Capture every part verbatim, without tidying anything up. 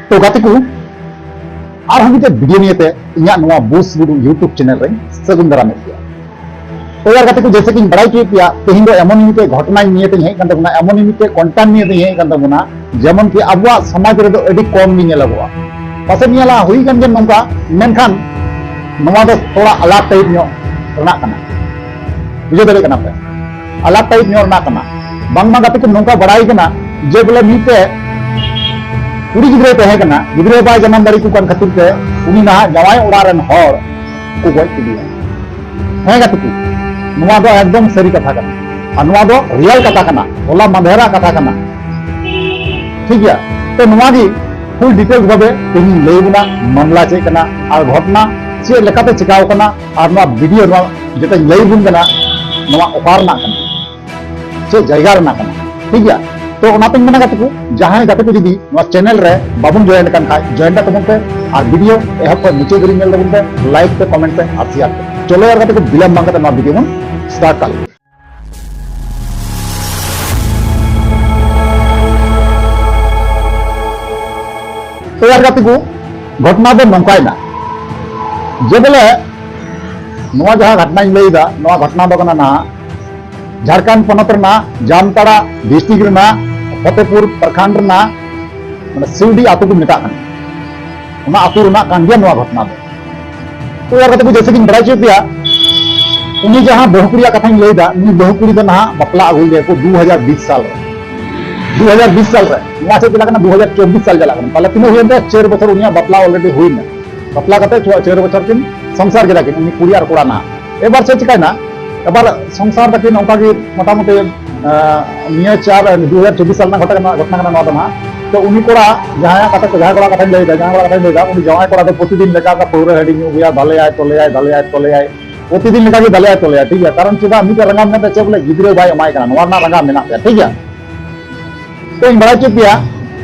ᱛᱚ ᱜᱟᱛᱮ ᱠᱚ, ᱟᱨᱦᱚᱸ ᱢᱤᱫᱴᱮᱡ ᱵᱷᱤᱰᱤᱭᱳ ᱱᱤᱭᱮᱛᱮ ᱤᱧᱟᱹᱜ ᱱᱚᱣᱟ ᱵᱩᱥ ᱜᱩᱰᱩ YouTube ᱪᱮᱱᱮᱞ ᱨᱮᱧ ᱥᱟᱹᱜᱩᱱ ᱫᱟᱨᱟᱢᱮᱫ ᱯᱮᱭᱟ᱾ ᱛᱚ ᱭᱟᱨ ᱜᱟᱛᱮ ᱠᱚ, ᱡᱮᱭᱥᱮ ᱠᱤᱧ ᱵᱟᱲᱟᱭ ᱦᱚᱪᱚᱭᱮᱫ ᱯᱮᱭᱟ, ᱛᱮᱦᱮᱧ ᱫᱚ ᱮᱢᱚᱱ ᱢᱤᱫᱴᱮᱡ ᱜᱷᱚᱴᱚᱱᱟ ᱱᱤᱭᱮᱛᱮᱧ ᱦᱮᱡ ᱠᱟᱱ ᱛᱟᱵᱚᱱᱟ, ᱮᱢᱚᱱ ᱢᱤᱫᱴᱮᱡ ᱠᱚᱱᱴᱮᱱᱴ ᱱᱤᱭᱮᱛᱮᱧ ᱦᱮᱡ ᱠᱟᱱ ᱛᱟᱵᱚᱱᱟ, ᱡᱮᱢᱚᱱ ᱠᱤ ᱟᱵᱚᱣᱟᱜ ᱥᱚᱢᱟᱡᱽ ᱨᱮᱫᱚ ᱟᱹᱰᱤ ᱠᱚᱢ ᱜᱮ ᱧᱮᱞᱚᱜᱚᱜᱼᱟ᱾ ᱯᱟᱥᱮᱡ ᱧᱮᱞᱟ ᱦᱩᱭ ᱠᱟᱱ ᱜᱮᱭᱟ ᱱᱚᱝᱠᱟ, ᱢᱮᱱᱠᱷᱟᱱ ᱱᱚᱣᱟ ᱫᱚ ᱛᱷᱚᱲᱟ ᱟᱞᱟᱜᱽ ᱴᱟᱭᱤᱯ ᱧᱚᱜ ᱨᱮᱱᱟᱜ ᱠᱟᱱᱟ᱾ ᱵᱩᱡᱷᱟᱹᱣ ᱫᱟᱲᱮᱭᱟᱜ ᱠᱟᱱᱟ ᱯᱮ? ᱟᱞᱟᱜᱽ ᱴᱟᱭᱤᱯ ᱧᱚᱜ ᱨᱮᱱᱟᱜ ᱠᱟᱱᱟ᱾ ᱵᱟᱝᱢᱟ ᱜᱟᱛᱮ ᱠᱚ, ᱱᱚᱝᱠᱟ ᱵᱟᱲᱟᱭ ᱠᱟᱱᱟ ᱡᱮ ᱵᱚᱞᱮ ᱢᱤᱫᱴᱮᱡ ᱠᱩᱲᱤ ᱜᱤᱫᱽᱨᱟᱹᱭ ᱛᱟᱦᱮᱸ ᱠᱟᱱᱟ, ᱜᱤᱫᱽᱨᱟᱹ ᱵᱟᱭ ᱡᱟᱱᱟᱢ ᱫᱟᱲᱮ ᱟᱠᱚ ᱠᱟᱱ ᱠᱷᱟᱹᱛᱤᱨ ᱛᱮ ᱩᱱᱤ ᱱᱟᱦᱟᱜ ᱡᱟᱶᱟᱭ ᱚᱲᱟᱜ ᱨᱮᱱ ᱦᱚᱲ ᱠᱚ ᱜᱚᱡ ᱠᱮᱫᱮᱭᱟ᱾ ᱦᱮᱸ ᱜᱟᱛᱮ ᱠᱚ, ᱱᱚᱣᱟ ᱫᱚ ᱮᱠᱫᱚᱢ ᱥᱟᱹᱨᱤ ᱠᱟᱛᱷᱟ ᱠᱟᱱᱟ ᱟᱨ ᱱᱚᱣᱟ ᱫᱚ ᱨᱤᱭᱮᱞ ᱠᱟᱛᱷᱟ ᱠᱟᱱᱟ, ᱦᱚᱞᱟ ᱢᱟᱫᱷᱮᱨᱟᱜ ᱠᱟᱛᱷᱟ ᱠᱟᱱᱟ᱾ ᱴᱷᱤᱠ ᱜᱮᱭᱟ? ᱛᱚ ᱱᱚᱣᱟ ᱜᱮ ᱯᱷᱩᱞ ᱰᱤᱴᱮᱞᱥ ᱵᱷᱟᱵᱮ ᱛᱮᱦᱮᱧ ᱞᱟᱹᱭ ᱵᱚᱱᱟ, ᱢᱟᱢᱞᱟ ᱪᱮᱫ ᱠᱟᱱᱟ ᱟᱨ ᱜᱷᱚᱴᱚᱱᱟ ᱪᱮᱫ ᱞᱮᱠᱟᱛᱮ ᱪᱤᱠᱟᱣ ᱠᱟᱱᱟ ᱟᱨ ᱱᱚᱣᱟ ᱵᱷᱤᱰᱤᱭᱳ, ᱱᱚᱣᱟ ᱡᱮᱴᱟᱧ ᱞᱟᱹᱭ ᱵᱚᱱ ᱠᱟᱱᱟ, ᱱᱚᱣᱟ ᱚᱠᱟ ᱨᱮᱱᱟᱜ ᱠᱟᱱᱟ, ᱪᱮᱫ ᱡᱟᱭᱜᱟ ᱨᱮᱱᱟᱜ ᱠᱟᱱᱟ᱾ ᱴᱷᱤᱠ ᱜᱮᱭᱟ? ᱛᱚ ᱚᱱᱟᱛᱮᱧ ᱢᱮᱱᱟ ᱜᱟᱛᱮ ᱠᱚ, ᱡᱟᱦᱟᱸᱭ ᱜᱟᱛᱮ ᱠᱚ ᱡᱩᱫᱤ ᱱᱚᱣᱟ ᱪᱮᱱᱮᱞ ᱨᱮ ᱵᱟᱵᱚᱱ ᱡᱚᱭᱮᱱ ᱟᱠᱟᱱ ᱠᱷᱟᱡ, ᱡᱚᱭᱮᱱ ᱠᱟᱜ ᱛᱟᱵᱚᱱ ᱯᱮ ᱟᱨ ᱵᱷᱤᱰᱤᱭᱳ ᱮᱦᱚᱵ ᱠᱷᱚᱱ ᱢᱩᱪᱟᱹᱫ ᱫᱷᱟᱹᱨᱤᱡ ᱧᱮᱞ ᱛᱟᱵᱚᱱ ᱯᱮ, ᱞᱟᱭᱤᱠ ᱯᱮ, ᱠᱚᱢᱮᱱᱴ ᱯᱮ ᱟᱨ ᱥᱮᱭᱟᱨ ᱯᱮ᱾ ᱪᱚᱞᱚ ᱭᱟᱨ ᱜᱟᱛᱮ ᱠᱚ, ᱵᱤᱞᱚᱢ ᱵᱟᱝ ᱠᱟᱛᱮ ᱱᱚᱣᱟ ᱵᱷᱤᱰᱤᱭᱳ ᱵᱚᱱ ᱥᱴᱟᱨᱴ ᱠᱟᱜ ᱞᱮᱜᱮ᱾ ᱛᱚ ᱭᱟᱨ ᱜᱟᱛᱮ ᱠᱚ, ᱜᱷᱚᱴᱚᱱᱟ ᱫᱚ ᱱᱚᱝᱠᱟᱭᱮᱱᱟ ᱡᱮ ᱵᱚᱞᱮ ᱱᱚᱣᱟ ᱡᱟᱦᱟᱸ ᱜᱷᱚᱴᱚᱱᱟᱧ ᱞᱟᱹᱭᱫᱟ, ᱱᱚᱣᱟ ᱜᱷᱚᱴᱚᱱᱟ ᱫᱚ ᱠᱟᱱᱟ ᱱᱟᱦᱟᱜ ᱡᱷᱟᱲᱠᱷᱚᱸᱰ ᱯᱚᱱᱚᱛ ᱨᱮᱱᱟᱜ ᱡᱟᱢᱛᱟᱲᱟ ᱰᱤᱥᱴᱨᱤᱠᱴ ᱨᱮᱱᱟᱜ ᱯᱷᱚᱛᱮᱯᱩᱨ ᱯᱨᱚᱠᱷᱚᱸᱰ ᱨᱮᱱᱟᱜ, ᱢᱟᱱᱮ, ᱥᱤᱣᱰᱤ ᱟᱹᱛᱩ ᱠᱚ ᱢᱮᱛᱟᱜ ᱠᱟᱱᱟ, ᱚᱱᱟ ᱟᱹᱛᱩ ᱨᱮᱱᱟᱜ ᱠᱟᱱ ᱜᱮᱭᱟ ᱱᱚᱣᱟ ᱜᱷᱚᱴᱚᱱᱟ ᱫᱚ᱾ ᱛᱚ ᱭᱟᱨ ᱜᱟᱛᱮ ᱠᱚ, ᱡᱮᱭᱥᱮ ᱠᱤᱧ ᱵᱟᱲᱟᱭ ᱦᱚᱪᱚᱭᱮᱫ ᱯᱮᱭᱟ, ᱩᱱᱤ ᱡᱟᱦᱟᱸ ᱵᱟᱹᱦᱩ ᱠᱩᱲᱤᱭᱟᱜ ᱠᱟᱛᱷᱟᱧ ᱞᱟᱹᱭᱫᱟ, ᱩᱱᱤ ᱵᱟᱹᱦᱩ ᱠᱩᱲᱤ ᱫᱚ ᱱᱟᱦᱟᱜ ᱵᱟᱯᱞᱟ ᱟᱹᱜᱩ ᱞᱮᱫᱮᱭᱟ ᱠᱚ ᱫᱩ ᱦᱟᱡᱟᱨ ᱵᱤᱥ ᱥᱟᱞ ᱨᱮ᱾ ᱫᱩ ᱦᱟᱡᱟᱨ ᱵᱤᱥ ᱥᱟᱞ ᱨᱮ, ᱱᱚᱣᱟ ᱪᱮᱫ ᱪᱟᱞᱟᱜ ᱠᱟᱱᱟ? ᱫᱩ ᱦᱟᱡᱟᱨ ᱪᱚᱵᱵᱤᱥ ᱥᱟᱞ ᱪᱟᱞᱟᱜ ᱠᱟᱱᱟ᱾ ᱛᱟᱦᱞᱮ ᱛᱤᱱᱟᱹᱜ ᱦᱩᱭᱮᱱ ᱛᱟᱭᱟ? ᱪᱟᱨ ᱵᱚᱪᱷᱚᱨ ᱩᱱᱤᱭᱟᱜ ᱵᱟᱯᱞᱟ already ᱦᱩᱭᱱᱟ᱾ ᱵᱟᱯᱞᱟ ᱠᱟᱛᱮ ᱪᱚ-, ᱪᱟᱨ ᱵᱚᱪᱷᱚᱨ ᱠᱤᱱ ᱥᱚᱝᱥᱟᱨ ᱠᱮᱫᱟ ᱠᱤᱱ, ᱩᱱᱤ ᱠᱩᱲᱤ ᱟᱨ ᱠᱚᱲᱟ ᱱᱟᱦᱟᱜ᱾ ᱮᱵᱟᱨ ᱪᱮᱫ ᱪᱤᱠᱟᱭᱱᱟ? ᱮᱵᱟᱨ ᱥᱚᱝᱥᱟᱨ ᱫᱟᱠᱤᱱ ᱚᱱᱠᱟ ᱜᱮ ᱢᱚᱴᱟᱢᱩᱴᱤ, ᱟᱸ, ᱱᱤᱭᱟᱹ ᱪᱟᱨ, ᱫᱩ ᱦᱟᱡᱟᱨ ᱪᱚᱵᱵᱤᱥ ᱥᱟᱞ ᱨᱮᱱᱟᱜ ᱜᱷᱚᱴᱚᱱᱟ, ᱜᱷᱚᱴᱚᱱᱟ ᱠᱟᱱᱟ ᱱᱚᱣᱟ ᱫᱚ ᱱᱟᱦᱟᱜ᱾ ᱛᱚ ᱩᱱᱤ ᱠᱚᱲᱟ ᱡᱟᱦᱟᱸᱭᱟᱜ ᱠᱟᱛᱷᱟ, ᱡᱟᱦᱟᱸᱭ ᱠᱚᱲᱟ ᱠᱟᱛᱷᱟᱧ ᱞᱟᱹᱭᱫᱟ, ᱡᱟᱦᱟᱸᱭ ᱠᱚᱲᱟ ᱠᱟᱛᱷᱟᱧ ᱞᱟᱹᱭᱫᱟ, ᱩᱱᱤ ᱡᱟᱶᱟᱭ ᱠᱚᱲᱟ ᱫᱚ ᱯᱨᱚᱛᱤᱫᱤᱱ ᱞᱮᱠᱟ ᱚᱱᱠᱟ ᱯᱟᱹᱣᱨᱟᱹ ᱦᱟᱺᱰᱤ ᱧᱩ ᱟᱹᱜᱩᱭᱟ, ᱫᱟᱞᱮᱭᱟᱭ, ᱛᱚᱞᱮᱭᱟᱭ, ᱫᱟᱞᱮᱭᱟᱭ, ᱛᱚᱞᱮᱭᱟᱭ, ᱯᱨᱚᱛᱤᱫᱤᱱ ᱞᱮᱠᱟ ᱜᱮ ᱫᱟᱞᱮᱭᱟᱭ, ᱛᱚᱞᱮᱭᱟᱭ, ᱴᱷᱤᱠ ᱜᱮᱭᱟ? ᱠᱟᱨᱚᱱ ᱪᱮᱫᱟᱜ? ᱢᱤᱫᱴᱮᱱ ᱨᱟᱸᱜᱟᱣ ᱢᱮᱱᱟᱜ ᱛᱟᱭᱟ, ᱪᱮᱫ ᱵᱚᱞᱮ ᱜᱤᱫᱽᱨᱟᱹ ᱵᱟᱭ ᱮᱢᱟᱭ ᱠᱟᱱᱟ, ᱱᱚᱣᱟ ᱨᱮᱱᱟᱜ ᱨᱟᱸᱜᱟᱣ ᱢᱮᱱᱟᱜ ᱛᱟᱭᱟ, ᱴᱷᱤᱠ ᱜᱮᱭᱟ? ᱛᱚᱧ ᱵᱟᱲᱟᱭ ᱦᱚᱪᱚ ᱯᱮᱭᱟ,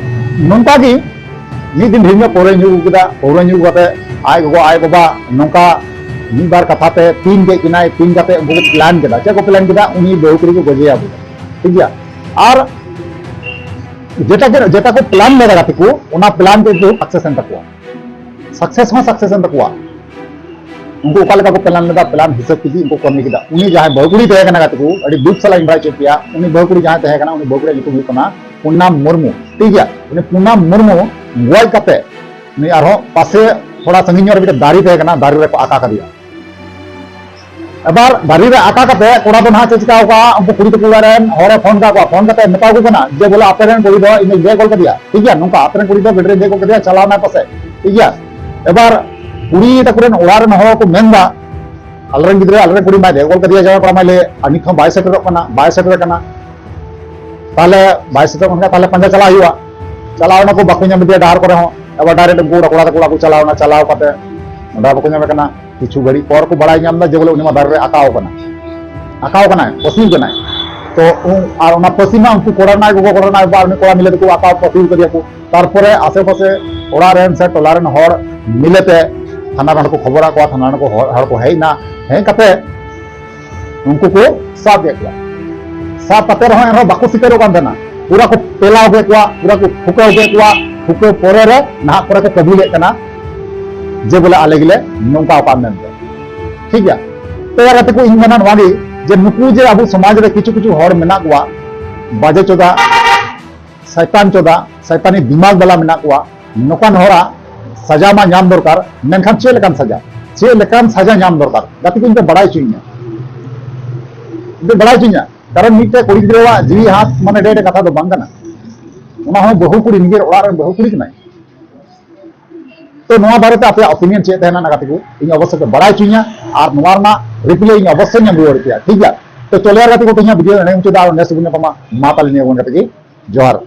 ᱱᱚᱝᱠᱟ ᱜᱮ ᱢᱤᱫ ᱫᱤᱱ ᱰᱷᱮᱨ ᱧᱚᱜ ᱯᱟᱹᱣᱨᱟᱹ ᱧᱩ ᱟᱹᱜᱩ ᱠᱮᱫᱟ᱾ ᱯᱟᱹᱣᱨᱟᱹ ᱧᱩ ᱟᱹᱜᱩ ᱠᱟᱛᱮ ᱟᱡ ᱜᱚᱜᱚ ᱟᱡ ᱵᱟᱵᱟ ᱱᱚᱝᱠᱟ ᱢᱤᱫ ᱵᱟᱨ ᱠᱟᱛᱷᱟ ᱛᱮ ᱯᱤᱱ ᱠᱮᱫ ᱠᱤᱱᱟᱭ᱾ ᱯᱤᱱ ᱠᱟᱛᱮ ᱩᱱᱠᱩ ᱠᱚ ᱯᱞᱟᱱ ᱠᱮᱫᱟ᱾ ᱪᱮᱫ ᱠᱚ ᱯᱞᱟᱱ ᱠᱮᱫᱟ? ᱩᱱᱤ ᱵᱟᱹᱦᱩ ᱠᱩᱲᱤ ᱠᱚ ᱜᱚᱡᱮᱭᱟ ᱵᱚᱞᱮ, ᱴᱷᱤᱠ ᱜᱮᱭᱟ? ᱟᱨ ᱡᱮᱴᱟ ᱠᱚ ᱡᱮᱴᱟ ᱠᱚ ᱯᱞᱟᱱ ᱞᱮᱫᱟ ᱜᱟᱛᱮ ᱠᱚ, ᱚᱱᱟ ᱯᱞᱟᱱ ᱠᱤᱱᱛᱩ ᱥᱟᱠᱥᱮᱥ ᱮᱱ ᱛᱟᱠᱚᱣᱟ᱾ ᱥᱟᱠᱥᱮᱥ ᱦᱚᱸ ᱥᱟᱠᱥᱮᱥ ᱮᱱ ᱛᱟᱠᱚᱣᱟ᱾ ᱩᱱᱠᱩ ᱚᱠᱟ ᱞᱮᱠᱟ ᱠᱚ ᱯᱞᱟᱱ ᱞᱮᱫᱟ, ᱯᱞᱟᱱ ᱦᱤᱥᱟᱹᱵ ᱛᱮᱜᱮ ᱩᱱᱠᱩ ᱠᱟᱹᱢᱤ ᱠᱮᱫᱟ᱾ ᱩᱱᱤ ᱡᱟᱦᱟᱸᱭ ᱵᱟᱹᱦᱩ ᱠᱩᱲᱤ ᱛᱟᱦᱮᱸ ᱠᱟᱱᱟ ᱜᱟᱛᱮ ᱠᱚ, ᱟᱹᱰᱤ ᱫᱩᱠ ᱥᱟᱞᱟᱜ ᱤᱧ ᱵᱟᱲᱟᱭ ᱦᱚᱪᱚᱭᱮᱫ ᱯᱮᱭᱟ, ᱩᱱᱤ ᱵᱟᱹᱦᱩ ᱠᱩᱲᱤ ᱡᱟᱦᱟᱸᱭ ᱛᱟᱦᱮᱸ ᱠᱟᱱᱟ, ᱩᱱᱤ ᱵᱟᱹᱦᱩ ᱠᱩᱲᱤᱭᱟᱜ ᱧᱩᱛᱩᱢ ᱦᱩᱭᱩᱜ ᱠᱟᱱᱟ ᱯᱩᱱᱟᱢ ᱢᱩᱨᱢᱩ, ᱴᱷᱤᱠ ᱜᱮᱭᱟ? ᱩᱱᱤ ᱯᱩᱱᱟᱢ ᱢᱩᱨᱢᱩ ᱜᱚᱡ ᱠᱟᱛᱮ ᱩᱱᱤ ᱟᱨᱦᱚᱸ ᱯᱟᱥᱮ ᱛᱷᱚᱲᱟ ᱥᱟᱺᱜᱤᱧ ᱧᱚᱜ ᱨᱮ ᱢᱤᱫᱴᱮᱱ ᱫᱟᱨᱮ ᱛᱟᱦᱮᱸ ᱠᱟᱱᱟ, ᱫᱟᱨᱮ ᱨᱮᱠᱚ ᱟᱠᱟ ᱠᱟᱫᱮᱭᱟ᱾ ᱮᱵᱟᱨ ᱫᱟᱨᱮ ᱨᱮ ᱟᱠᱟ ᱠᱟᱛᱮ ᱠᱚᱲᱟ ᱫᱚ ᱱᱟᱦᱟᱜ ᱪᱮᱫ ᱪᱤᱠᱟᱣ ᱠᱟᱜᱼᱟ, ᱩᱱᱠᱩ ᱠᱩᱲᱤ ᱛᱟᱠᱚ ᱚᱲᱟᱜ ᱨᱮᱱ ᱦᱚᱲᱮ ᱯᱷᱳᱱ ᱠᱟᱜ ᱠᱚᱣᱟ, ᱯᱷᱳᱱ ᱠᱟᱛᱮ ᱢᱮᱛᱟ ᱠᱚ ᱠᱟᱱᱟ ᱡᱮ ᱵᱚᱞᱮ ᱟᱯᱮ ᱨᱮᱱ ᱠᱩᱲᱤ ᱫᱚ ᱤᱧ ᱫᱚᱧ ᱫᱮᱡ ᱜᱚᱫ ᱠᱟᱫᱮᱭᱟ, ᱴᱷᱤᱠ ᱜᱮᱭᱟ, ᱱᱚᱝᱠᱟ ᱟᱯᱮ ᱨᱮᱱ ᱠᱩᱲᱤ ᱫᱚ ᱜᱟᱹᱰᱤ ᱨᱮᱧ ᱫᱮᱡ ᱜᱚᱫ ᱠᱟᱫᱮᱭᱟ, ᱪᱟᱞᱟᱣ ᱱᱟᱭ ᱯᱟᱥᱮ, ᱴᱷᱤᱠ ᱜᱮᱭᱟ᱾ ᱮᱵᱟᱨ ᱠᱩᱲᱤ ᱛᱟᱠᱚ ᱨᱮᱱ ᱚᱲᱟᱜ ᱨᱮᱱ ᱦᱚᱲ ᱠᱚ ᱢᱮᱱᱫᱟ, ᱟᱞᱮ ᱨᱮᱱ ᱜᱤᱫᱽᱨᱟᱹ, ᱟᱞᱮ ᱨᱮᱱ ᱠᱩᱲᱤ ᱢᱟᱭ ᱫᱮᱡ ᱜᱚᱫ ᱠᱟᱫᱮᱭᱟ ᱡᱟᱶᱟᱭ ᱠᱚᱲᱟ ᱢᱟᱭ ᱞᱟᱹᱭᱮᱫ, ᱟᱨ ᱱᱤᱛ ᱦᱚᱸ ᱵᱟᱭ ᱥᱮᱴᱮᱨᱚᱜ ᱠᱟᱱᱟ, ᱵᱟᱭ ᱥᱮᱴᱮᱨ ᱠᱟᱱᱟ᱾ ᱛᱟᱦᱞᱮ ᱵᱟᱭ ᱥᱮᱴᱮᱨᱚᱜ ᱠᱟᱱ ᱠᱷᱟᱱ ᱛᱟᱦᱞᱮ ᱯᱟᱸᱡᱟ ᱪᱟᱞᱟᱜ ᱦᱩᱭᱩᱜᱼᱟ᱾ ᱪᱟᱞᱟᱣ ᱱᱟᱠᱚ, ᱵᱟᱠᱚ ᱧᱟᱢ ᱞᱮᱫᱮᱭᱟ ᱰᱟᱦᱟᱨ ᱠᱚᱨᱮ ᱦᱚᱸ᱾ ᱮᱵᱟᱨ ᱰᱟᱭᱨᱮᱠᱴ ᱩᱱᱠᱩ ᱚᱲᱟᱜ ᱠᱚᱲᱟ ᱛᱟᱠᱚ ᱚᱲᱟᱜ ᱠᱚ ᱪᱟᱞᱟᱣ ᱮᱱᱟ, ᱪᱟᱞᱟᱣ ᱠᱟᱛᱮ ᱚᱸᱰᱮ ᱵᱟᱠᱚ ᱧᱟᱢᱮ ᱠᱟᱱᱟ᱾ ᱠᱤᱪᱷᱩ ᱜᱷᱟᱹᱲᱤᱡ ᱯᱚᱨ ᱠᱚ ᱵᱟᱲᱟᱭ ᱧᱟᱢ ᱮᱫᱟ ᱡᱮ ᱵᱚᱞᱮ ᱩᱱᱤ ᱢᱟ ᱫᱟᱨᱮ ᱨᱮ ᱟᱠᱟᱣ ᱠᱟᱱᱟ, ᱟᱠᱟᱣ ᱠᱟᱱᱟᱭ, ᱯᱟᱹᱥᱤ ᱠᱟᱱᱟᱭ᱾ ᱛᱚ ᱩᱱ-, ᱟᱨ ᱚᱱᱟ ᱯᱟᱹᱥᱤ ᱢᱟ ᱩᱱᱠᱩ ᱠᱚᱲᱟ ᱨᱮᱱᱟᱜ ᱜᱚᱜᱚ, ᱠᱚᱲᱟ ᱨᱮᱱᱟᱜ ᱵᱟᱵᱟ, ᱩᱱᱤ ᱠᱚᱲᱟ ᱢᱤᱞᱮ ᱛᱮᱠᱚ ᱟᱠᱟᱣ ᱯᱟᱹᱥᱤ ᱠᱟᱫᱮᱭᱟ ᱠᱚ᱾ ᱛᱟᱨᱯᱚᱨᱮ ᱟᱥᱮ ᱯᱟᱥᱮ ᱚᱲᱟᱜ ᱨᱮᱱ ᱥᱮ ᱴᱚᱞᱟ ᱨᱮᱱ ᱦᱚᱲ ᱢᱤᱞᱮ ᱛᱮ ᱛᱷᱟᱱᱟ ᱨᱮ ᱠᱚ ᱠᱷᱚᱵᱚᱨᱟᱫ ᱠᱚᱣᱟ, ᱛᱷᱟᱱᱟ ᱨᱮᱱ ᱠᱚ ᱦᱚᱲ, ᱦᱚᱲ ᱠᱚ ᱦᱮᱡ ᱮᱱᱟ, ᱦᱮᱡ ᱠᱟᱛᱮ ᱩᱱᱠᱩ ᱠᱚ ᱥᱟᱵ ᱠᱮᱫ ᱠᱚᱣᱟ᱾ ᱥᱟᱵ ᱠᱟᱛᱮ ᱨᱮᱦᱚᱸ ᱮᱱᱨᱮᱦᱚᱸ ᱵᱟᱠᱚ ᱥᱤᱠᱟᱹᱨᱚᱜ ᱠᱟᱱ ᱛᱟᱦᱮᱱᱟ, ᱯᱩᱨᱟ ᱠᱚ ᱯᱮᱞᱟᱣ ᱠᱮᱫ ᱠᱚᱣᱟ, ᱯᱩᱨᱟ ᱠᱚ ᱴᱷᱩᱠᱟᱹᱣ ᱠᱮᱫ ᱠᱚᱣᱟ᱾ ᱴᱷᱩᱠᱟᱹᱣ ᱯᱚᱨᱮ ᱨᱮ ᱱᱟᱦᱟᱜ ᱯᱚᱨᱮ ᱠᱚ ᱠᱟᱹᱵᱩᱞᱮᱫ ᱠᱟᱱᱟ ᱡᱮ ᱵᱚᱞᱮ ᱟᱞᱮ ᱜᱮᱞᱮ ᱱᱚᱝᱠᱟ ᱟᱠᱟᱫ ᱢᱮᱱᱛᱮ᱾ ᱴᱷᱤᱠ ᱜᱮᱭᱟ, ᱛᱚ ᱭᱟᱨ ᱜᱟᱛᱮ ᱠᱚ, ᱤᱧ ᱢᱮᱱᱟ ᱱᱚᱣᱟ ᱜᱮ ᱡᱮ ᱱᱩᱠᱩ ᱡᱮ ᱟᱵᱚ ᱥᱚᱢᱟᱡᱽ ᱨᱮ ᱠᱤᱪᱷᱩ ᱠᱤᱪᱷᱩ ᱦᱚᱲ ᱢᱮᱱᱟᱜ ᱠᱚᱣᱟ, ᱵᱟᱡᱮ ᱪᱚᱫᱟ, ᱥᱟᱭᱛᱟᱱ ᱪᱚᱫᱟ, ᱥᱟᱭᱛᱟᱱᱤ ᱫᱤᱢᱟᱜᱽ ᱵᱟᱞᱟ ᱢᱮᱱᱟᱜ ᱠᱚᱣᱟ, ᱱᱚᱝᱠᱟᱱ ᱦᱚᱲᱟᱜ ᱥᱟᱡᱟ ᱢᱟ ᱧᱟᱢ ᱫᱚᱨᱠᱟᱨ, ᱢᱮᱱᱠᱷᱟᱱ ᱪᱮᱫ ᱞᱮᱠᱟᱱ ᱥᱟᱡᱟ? ᱪᱮᱫ ᱞᱮᱠᱟᱱ ᱥᱟᱡᱟ ᱧᱟᱢ ᱫᱚᱨᱠᱟᱨ? ᱜᱟᱛᱮ ᱠᱚ, ᱤᱧ ᱯᱮ ᱵᱟᱲᱟᱭ ᱦᱚᱪᱚᱧᱟ, ᱤᱧ ᱯᱮ ᱵᱟᱲᱟᱭ ᱦᱚᱪᱚᱧᱟ᱾ ᱠᱟᱨᱚᱱ ᱢᱤᱫᱴᱮᱡ ᱠᱩᱲᱤ ᱜᱤᱫᱽᱨᱟᱹᱣᱟᱜ ᱡᱤᱣᱤ ᱦᱟᱛ ᱢᱟᱱᱮ ᱰᱮ ᱰᱮ ᱠᱟᱛᱷᱟ ᱫᱚ ᱵᱟᱝ ᱠᱟᱱᱟ᱾ ᱚᱱᱟ ᱦᱚᱸ ᱵᱟᱹᱦᱩ ᱠᱩᱲᱤ, ᱱᱤᱡᱮᱨ ᱚᱲᱟᱜ ᱨᱮᱱ ᱵᱟᱹᱦᱩ ᱠᱩᱲᱤ ᱠᱟᱱᱟᱭ᱾ ᱛᱚ ᱱᱚᱣᱟ ᱵᱟᱨᱮᱛᱮ ᱟᱯᱮᱭᱟᱜ opinion ᱪᱮᱫ ᱛᱟᱦᱮᱱᱟ ᱚᱱᱟ ᱜᱟᱛᱮ ᱠᱚ, ᱤᱧ ᱚᱵᱚᱥᱥᱳᱭ ᱯᱮ ᱵᱟᱲᱟᱭ ᱦᱚᱪᱚᱧᱟ, ᱟᱨ ᱱᱚᱣᱟ ᱨᱮᱱᱟᱜ reply ᱤᱧ ᱚᱵᱚᱥᱥᱳᱭ ᱧᱟᱢ ᱨᱩᱣᱟᱹᱲ ᱯᱮᱭᱟ, ᱴᱷᱤᱠ ᱜᱮᱭᱟ? ᱛᱚ ᱪᱚᱞᱚ ᱭᱟᱨ ᱜᱟᱛᱮ ᱠᱚ, ᱛᱮᱦᱮᱧᱟᱜ video ᱱᱚᱰᱮ ᱢᱩᱪᱟᱹᱫᱟ, ᱟᱨ next video ᱧᱟᱯᱟᱢᱟ᱾ ᱢᱟ ᱛᱟᱦᱞᱮ ᱱᱤᱭᱟᱹ ᱵᱚᱱ ᱜᱟᱛᱮ ᱜᱮ, ᱡᱚᱦᱟᱨ᱾